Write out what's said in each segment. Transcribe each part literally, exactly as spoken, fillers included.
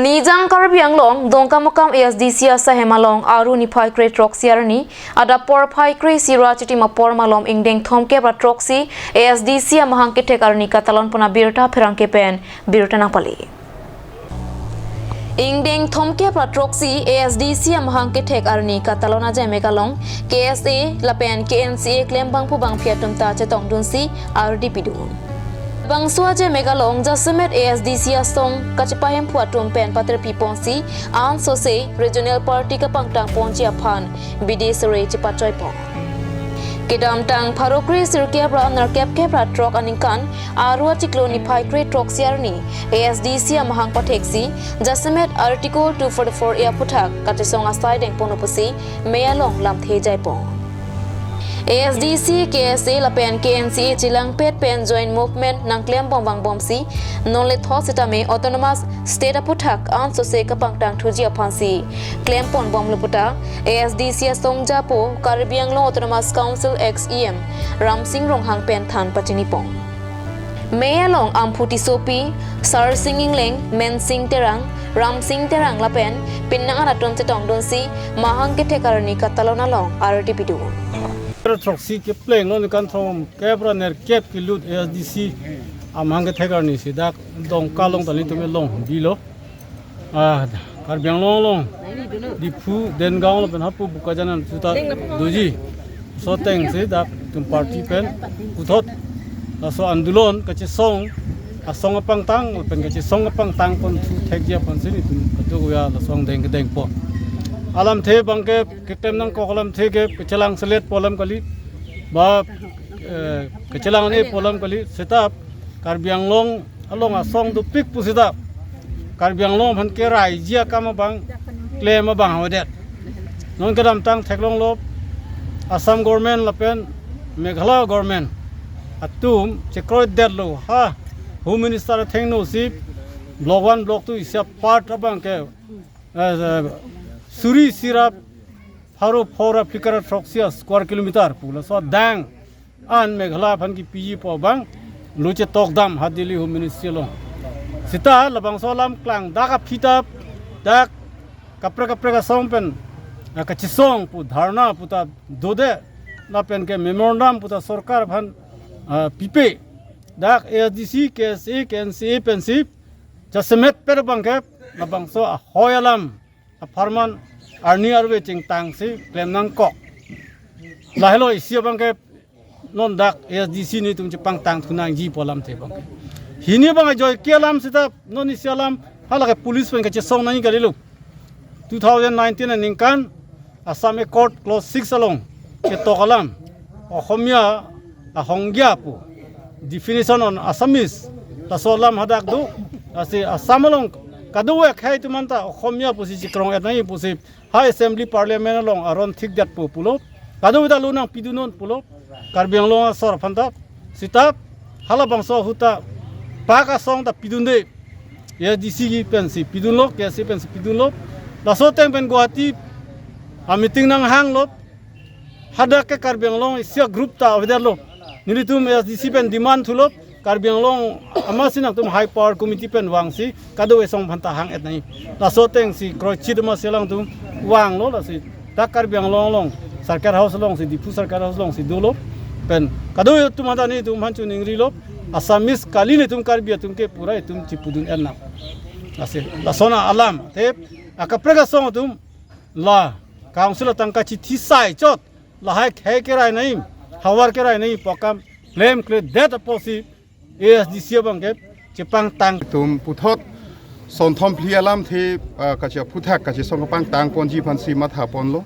Nijang Karbi Anglong, Dongkamukam A S D C asahem along Aru niphai kre throksi arni, adap porphai kre isi ra chitim apor malom ingdeng thomkep ra throksi A S D C amahang kethek arni katalon pon abirta pherangke pen birta nangpale. Ingdeng thomkep ra throksi A S D C amahang kethek arni katalon ajemek along K S A lapen K N C A klembangpo bangpi atum ta chetongdunsi ardi pidun. Bangso ajemek along jasemet A S D C asong kachepahemphu atum pen paterpi ponsi ansose regional party kapangtang ponji aphan bidi sore chepachoi pon. Kedamtang pharo kre sirkep ra nerkep kep ra throk aningkan Aru achiklo niphai kre throksi arni A S D C amahang patheksi jasemet Article two forty-four A aphuthak kachesong asai dengpon pusi mei along lamthe jaipon. A S D C, K S A lapen K N C A chelangpet pen joint movement nangklembom vangbomsi nonle thot sitame autonomous state aphuthak ansose kapangtang thuji aphansi klemponbomlo puta A S D C asong japo Karbi Anglong Autonomous Council ex E M Ramsing Ronghang pen than pachinipon. Mei along Amphu Tissopi, Sarsing Engleng, Mensing Terang, Ramsing Terang lapen penang an atum chetongdunsi mahang kethek arni katalon along ardi pidun. Throksi kepleng lo, ningkan thomkep ra nerkep kelut A S D C amahang kethek arni si dak Dongka along ta nelitum along bilo. Ah, Karbi Anglong along, Diphu, Dengaon lapen hapu Bokajan an suta doji. Laso atengsi dak itum party pen puthot laso andolon kachesong asong apangtang lapen kachesong apangtang pon thu thekji aphansi nelitum kadokave laso angdeng kedengpon. Alamthe abangke keklem nangkok alamthe ke kachelang selet pu alam kali, ba, eh, kachelang ne pu alam kali, seta Karbi Anglong along asong dopik pusita Karbi Anglong aphan keraiji akam abang klem abang avedet. Non kedamtang theklonglo, Assam government lapen Meghalaya government atum chekroidetlo, ha, Home Minister athengno si Block one, Block two isi apart abangke, eh, suri isi ra pharo phongo ra phli kre throksi square kilometer pu laso adang an Meghalaya aphan kepiji pu abang lo chetokdam ha Delhi Home Ministry along. Seta labangso alam klang dak aphi ta dak kaprek kaprek asong pen, ah, kachesong pu dharna pu ta dode lapen ke memorandum pu ta sorkar aphan, ah, pipe, dak A S D C, K S A, K N C A pensi jasemet pet abangke labangso ahoi alam apharman arni arve chingtangsi klem nangkok. Lahelo isi abangke non dak A S D C nelitum chepangtang thu nangji pu alamthe abang. Hini abang ajoike alam seta non isi alam halake police pen kachesong nangji kalilo. Two thousand nineteen aningkan Assam Accord Clause six along ketok alam, Ohomia ahongya pu definition on Assamese, laso alam hadak do, lasi Assam along kadokave akhei atum anta Ohomia pusi chekrong-et nangji pusi ha Assembly Parliament along aron thikdet pu pulo, kadokave ta lo nangpidunnon pulo, Karbi Anglong asor aphanta, seta halabangso ahut ta pak asong ta pidunde, A S D C pensi pidunlo, K S A pensi pidunlo. Laso ateng pen Guwahati ameeting nanghanglo. Hadak ke Karbi Anglong isi agroup ta avedetlo. Nelitum A S D C pen demand thulo, Karbi Anglong amatsi nangtum High Power Committee pen vangsi kadokave asong aphanta hang-et nangji. Laso atengsi kroichit amatsi alangtum vanglo, lasi dak Karbi Anglong along, Circuit House alongsi, Diphu Circuit House alongsi dolo. Pen kadokave atum anta nelitum aphan choningrilo, Assamese kali, nelitum Karbi atum ke pura itum chipudun-et nang. Lasi lason alam te akaprek asong atum la Council atangka chithi sai chot, lahai khei kerai nangji, havar kerai nangji pu akam klemkledet apotsi A S D C abangke chepangtang. Itum puthot sonthom phli alamthe, ah, kache aphuthak kachesong kapangtang ponji aphansi matha ponlo.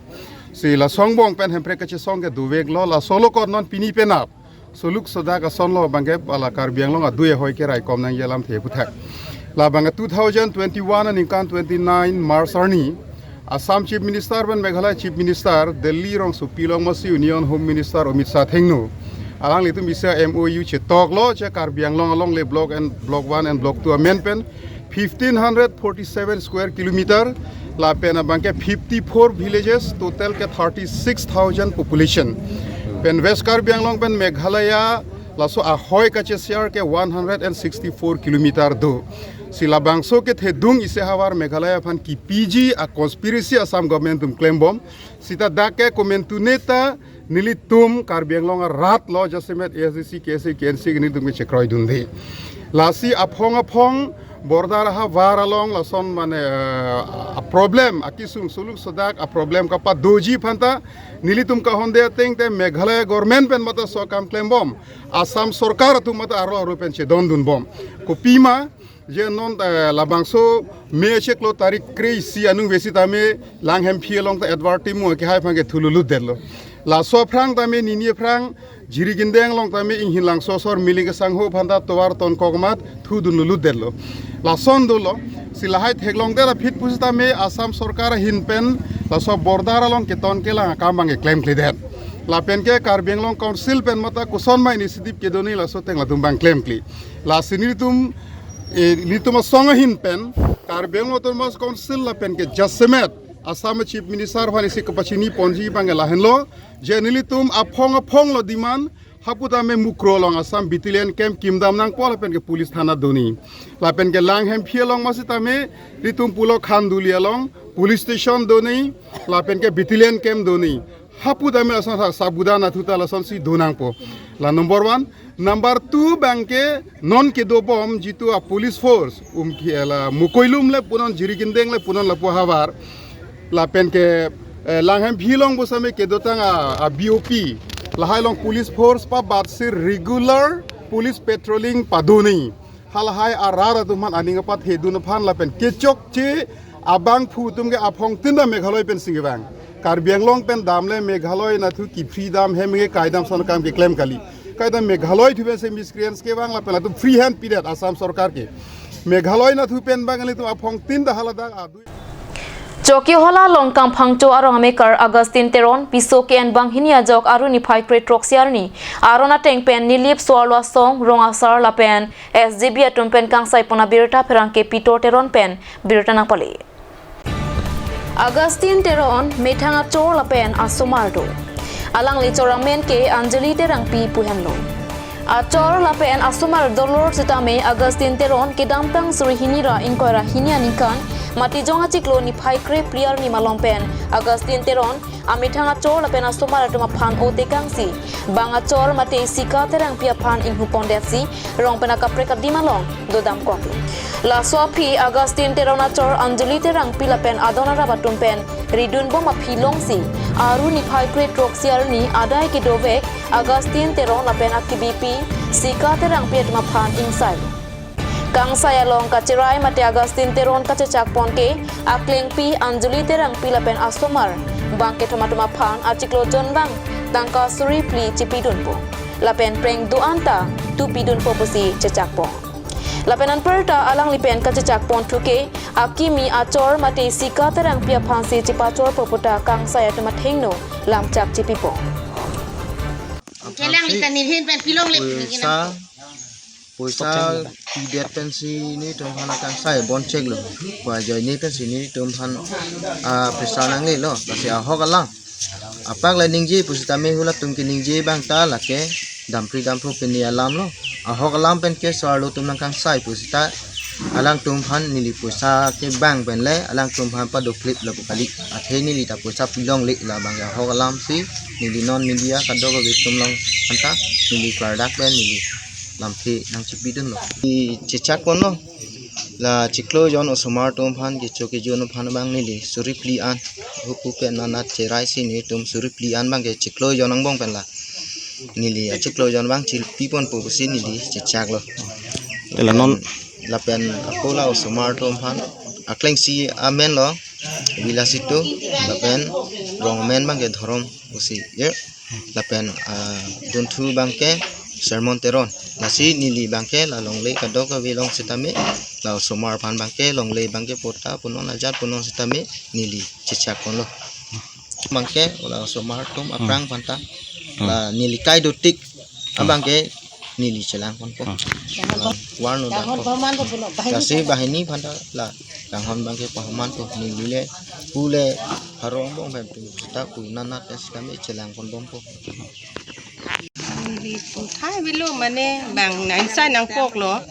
Si laso angbong pen Hemprek kachesong ke doveklo, laso along non pini penap soluk sodak asonlo abangke hala Karbi Anglong adui ahoi keraikom nangji alamthe aphuthak. Labang two thousand twenty-one aningkan twenty-nine March arni Assam Chief Minister pen Meghalaya Chief Minister Delhi rongsopi along amatsi Union Home Minister Amit Shah athengno alanglitum isi M O U chetoklo, che Karbi Anglong alongle Block and Block one and Block two amen pen fifteen hundred forty-seven square kilometer, lapen abangke fifty-four villages, total ke thirty-six thousand population. Pen West Karbi Anglong pen Meghalaya laso ahoi kacheshare ke one hundred and sixty-four kilometer do. Si labangso kethedung isi ahavar Meghalaya aphan kipiji a-conspiracy Assam government atum klembom. Sita dak ke komantu neta nelitum Karbi Anglong arat lo jasemet A S D C, K S A, K N C ke nelitum ke chekroidunde. Lasi aphong aphong border ahavar along lason mane, eh, a-problem, akisung suluk sodak a-problem kapadoji aphanta nelitum kahonde ateng te Meghalaya government pen mata so akam klembom. Assam sorkar atum mata arlo arlo pen chedondunbom. Kopima je non, eh, labangso May chiklo tarik kre-isi anung vesi tame Langhemphi along ta Edward Timung akehai aphan ke thululutdetlo. Laso aphrang tame nini aphrang Jirikindeng along tame Inghinlangso asor Miling Kesangho aphanta tovar tonkok amat thudunlulutdetlo. Lason dolo, si lahai theklongdet aphi pusitame Assam sorkar ahin pen laso border along keton kelang akam abang keklemkledet. Lapen ke Karbi Anglong Council pen mata koson ma initiative kedo nangji laso ateng latum abang klemkle. Lasi nelitum, eh, nelitum asong ahin pen Karbi Anglong Autonomous Council lapen ke jasemet Assam Chief Minister aphan isi kapachiniponji abang ke lahenlo, je nelitum aphong aphong lo demand, hapu tame Mukroh along Assam battalion camp kimdam nangpo lapen ke police thana do nangji. Lapen ke Langhemphi along masitame nelitum pulo Khanduli along police station do nangji, lapen ke battalion camp do nangji. Hapu tame lason sa sabudana thuta lasonsi do nangpo. La number one. Number two abang ke non kedobom jitu a-police force, um, ki la Mokoilum le punon, Jirikindeng le punon lapu ahavar. Lapen ke, eh, Langhemphi along pusitame kedotang a, a-B O P. Lahai along police force pabatsi regular police patrolling pado nangji. Halahai arat atum aphan aning apathedun aphan lapen kechokche abangphu atum ke aphongtin ta Meghalaya pensi kevang. Karbi Anglong pen damle Meghalaya nathu ke-free dam, hem ke kaidam ason akam keklem kali. Kaidam Meghalaya thu pensi miscreants kevang lapen latum free hand pidet Assam sorkar ke. Meghalaya nathu pen abang nelitum aphongtin ta haladak adu. Chokihola Longkam Phangcho arong amekar Augustine Teron piso ke-en banghini ajok Aru niphai kre-throksi arni aron ateng pen Nilip so-arlo asong rong asar lapen S G B atum pen kangsaipon abirta pherangke Peter Teron pen birta nangpale. Augustine Teron methang achor lapen asomar do. Alangli chor amen ke Anjali Terangpi pu henlo. Achor lapen asomar dolor sitame Augustine Teron kedamtang suri hini ra ingkoi ra hini aningkan Matijong achiklo niphai kre-phli arni malom pen Augustine Teron amethang achor lapen asomar atum aphan otekangsi bang achor mate Sika Terangpi aphan inghupondetsi rong pen akaprek adim along dodamkoklo. Laso aphi Augustine Teron achor Anjali Terangpi lapen adon arap atum pen ridunbom aphi longsi Aru niphai kre-throksi arni adai kedovek Augustine Teron lapen akibipi Sika Terangpi atum aphan ingsai. Kangsai along kacherai mate Augustine Teron kachechakpon ke aklengpi Anjali Terangpi lapen asomar bang kethom atum aphan achiklo jon bang tangka suri phli chipidunpo. Lapen preng do-an ta tupidunpo pusi chechakpon. Lapen anparta alangli pen kachechakpon thu ke akimi achor mate Sika Terangpi aphansi chepachorpo puta kangsai atum athengno lamchak chipipo. Kelang ikan ni hin pen pilong le. Poisa, poisa pidet pensi nelitum aphan akangsai boncheklo. Pu ajoine pensi nelitum aphan, ah, poisa nanglelo. Lasi ahok alam. Apak le ningje pusitame halatum keningje abang ta lake dampri dampro pini alam lo. Ahok alam pen ke so-arlo atum nangkangsai pusita alangtum aphan neli poisa kevang pen le alangtum aphan padoklip lapu kali. Athe neli ta poisa pilongle labang ke ahok alam si neli non media kadokave atum along aphanta neli klardak pen neli lamthe nangchipidunlo. Neli chechakponlo. La chiklo jon osomar atum aphan kecho kejun aphan abang neli suri phli an. Hupu pen nanat cherai si nelitum suri phli an abang ke chiklo jon angbong pen la. Neli achiklo jon abang chipiponpo pusi neli chechaklo. Te la non. Lapen ako la osomar atum aphan aklengsi amen lo Vilasitu lapen rong amen abang ke Dhorom pusi. Ye. Lapen, ah, dunthu abang ke Sermon Teron. Lasi neli abang ke la longle kadokave along sitame, la osomar aphan abang ke longle abang ke pota punon ajat punon sitame neli chechakponlo. Abang ke la osomar atum aphrang aphanta la neli kai dotik abang ke neli chelangponpo. Ah. La warno dangpo. Lasi banghini aphanta la kanghon abang ke pahamanpo, neli le pu le harong bong pen tu sita pu nanat sitame chelangponbompo. Neli pu khai velo mane bang nangsa nangkoklo.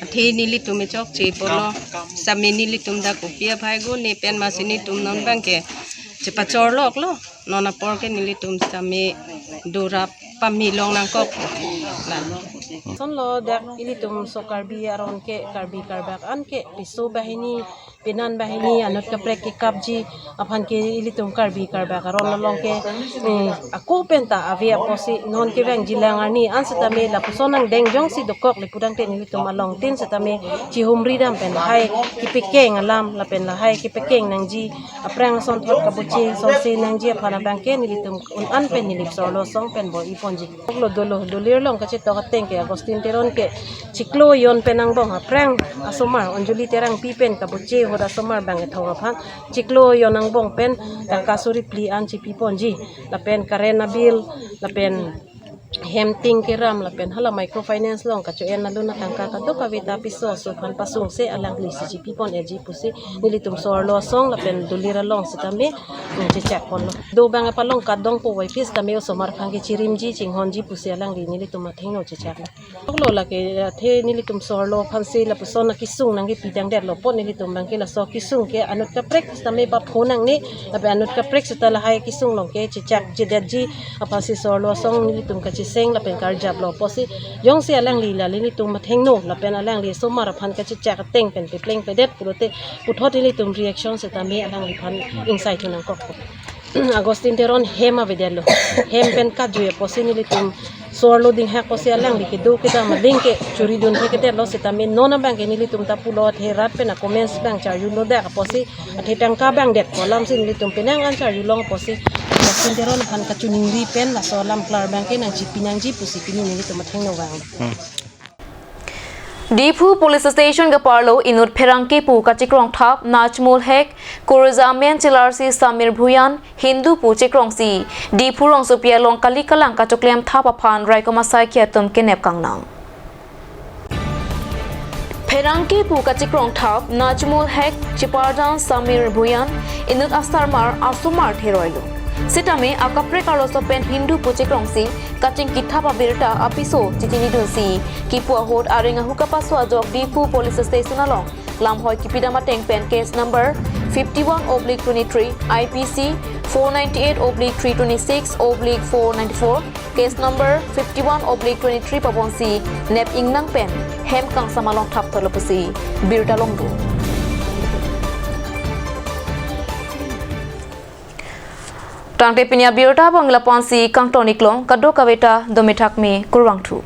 Athe nelitum chokche pulo, sitame nelitum dak kopi aphan go ne pen masi netum non abangke chepachorloklo, non apor ke nelitum sitame dorap pame long nangkok. La. Sonlo dak ilitum so Karbi aron ke, Karbi Karbak an ke piso banghini, penan banghini anut kaprek kekapji aphan ke ilitum Karbi Karbak aron along ke, eh, ako penta ave apotsi non kevangji lang arni an sitame lapuson angdeng jongsi dokok le pudang te nelitum along tin sitame chihumri dam pen lahai kepekeng alam lapen lahai kepekeng nangji aphrang asonthot kabuche sonse nangji aphan abangke nelitum un-an pen Nilip Sorlo Asong pen bor-iponji. Oklo dolo, Duli arlong kachetok ateng ke Augustine Teron ke chiklo jon pen angbong aphrang asomar Anjali Terangpi pen kabuche ahut asomar bang kethom aphan chiklo jon angbong pen tangka suri phli an chipiponji, lapen current abill, lapen hem ting keram, lapen hala microfinance along kacho-en alun atangka kadokave ta piso aso aphan pasungse alanglisi chipipon-eji pusi nelitum Sorlo Asong lapen Duli arlong sitame, mm, chechakponlo. Do bang apalong kadong po wai pis tame osomar aphan ke chirimji chinghonji pusi alangli nelitum athengno chechaklo. Oklo lake athe nelitum Sorlo aphansi lapuson akesung nangkepi tangdetlo apot nelitum abangke laso kesung ke anut kaprek sitame bapho nangne, lapen anut kaprek sita lahai kesung along ke chechakjedetji aphansi Sorlo Asong nelitum kacheseng lapen karjaplo apotsi jongsi alangli la nelitum athengno lapen alangli asomar aphan kachechak ateng pen pepleng pedet pulote puthot nelitum reaction sitame alangliphan ingsai thu nangkok. Augustine Teron hem avedetlo. Hem pen kajui apotsi nelitum Sorlo dinghak apotsi alangli kedo kedam aling ke churi dun thekdetlo sitame non abangke nelitum ta pulo athe rat pen a-comments bang charjulo dak apotsi athe tangka bang det ko alamsi nelitum penang an charjulong apotsi Augustine Teron aphan kachiningri pen laso alam klar abangke nangchipi nangji pusi pini nelitum athengno vang. Diphu Police Station keparlo inut pherangke pu kachekrong thap Najmul Hek, kurza amen chelarsi Samir Bhuyan, Hindu pu chekrongsi Diphu rongsopi along kali kalang kachoklem thap aphan raikom asaikhi atum kenep kangnang. Pherangke pu kachekrong thap Najmul Hek, cheparjan Samir Bhuyan, inut asarmar asomar theroilo. Sitame akaprek arloso pen Hindu pu chekrongsi kachingki thap abirta apiso chichinidunsi kipu ahut areng ahu kapaso ajok Diphu Police Station along lamhoi kipidam ateng pen case number fifty-one oblique twenty-three, I P C four ninety-eight oblique three twenty-six oblique four ninety-four, case number fifty-one oblique twenty-three paponsi nep ingnang pen hem kangsam along thap tholo pusi birta longdun. Tangte pini abirta abang lapu-ansi kangton-iklong, kadokave ta dome thakme, kurvangthu.